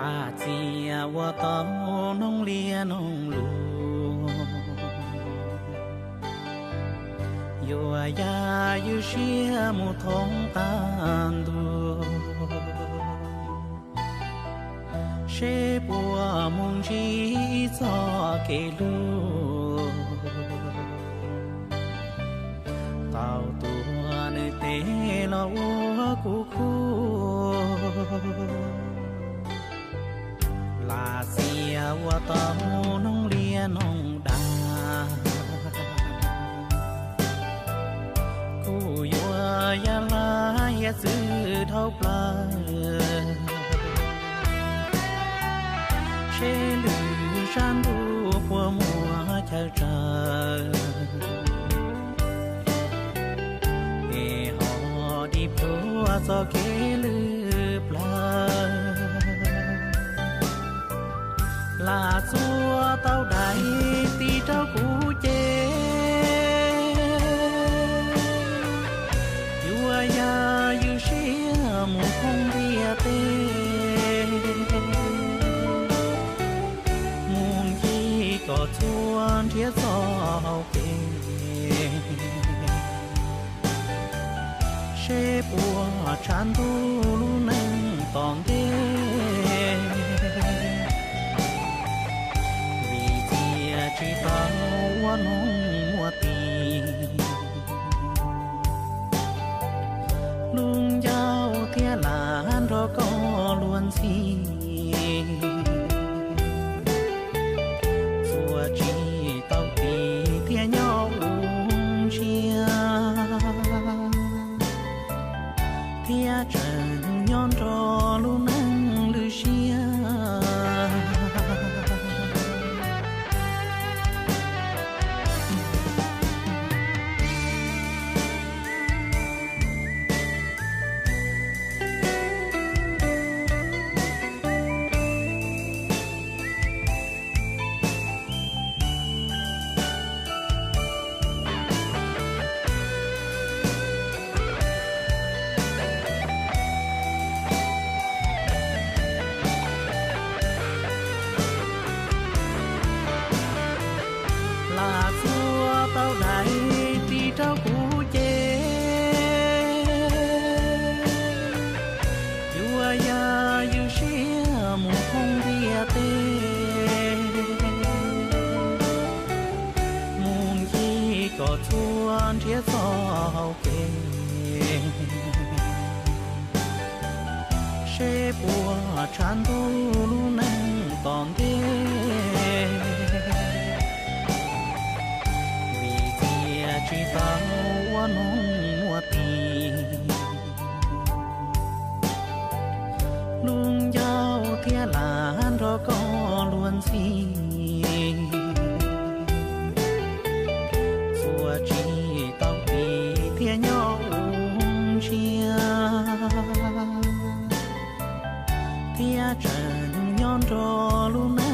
Lam txias ua tau noog liab noog lus, yuav ya ywj siab mus thoob qab ntuj, seb puas mus ntsib txoj kev hlub. Tau tuav nws tes los ua kuv khub, lam txias ua tau noog liab noog dag. Kuv yuav ya hlab hiav txwv dhau plaws, seb lwm sab ntuj puas muaj chaw raws, es ho dim pluag txoj kev lwm plaws. Lam txuas tau dais tis rau kuv ces, yuav ya ywj siab mus thoob ntiaj teb, mus ncig kom txhua nrhiav txoj hau kev, seb puas tshav ntuj lub neej tom ntej. Vim txias tsis tau ua noog muaj tis, lub ncauj thiaj lam nrog koj luag ntxhi. Txuas tsis tau tis thiaj nyob ua ntsiag, thiab tseem nyob nrog lub neej lwj siab. Lam txuas tau dais tis rau kuv ces, yuav ya ywj siab mus thoob ntiaj teb, mus ncig kom txhua nrhiav txoj hau kev, seb puas tshav ntuj lub neej tom ntej. Vim txias tsis tau ua noog muaj tis, lub ncauj thiaj lam nrog koj luag ntxhi. Txuas tsis tau tis thiaj nyob ua ntsiag, thiab tseem nyob nrog lub neej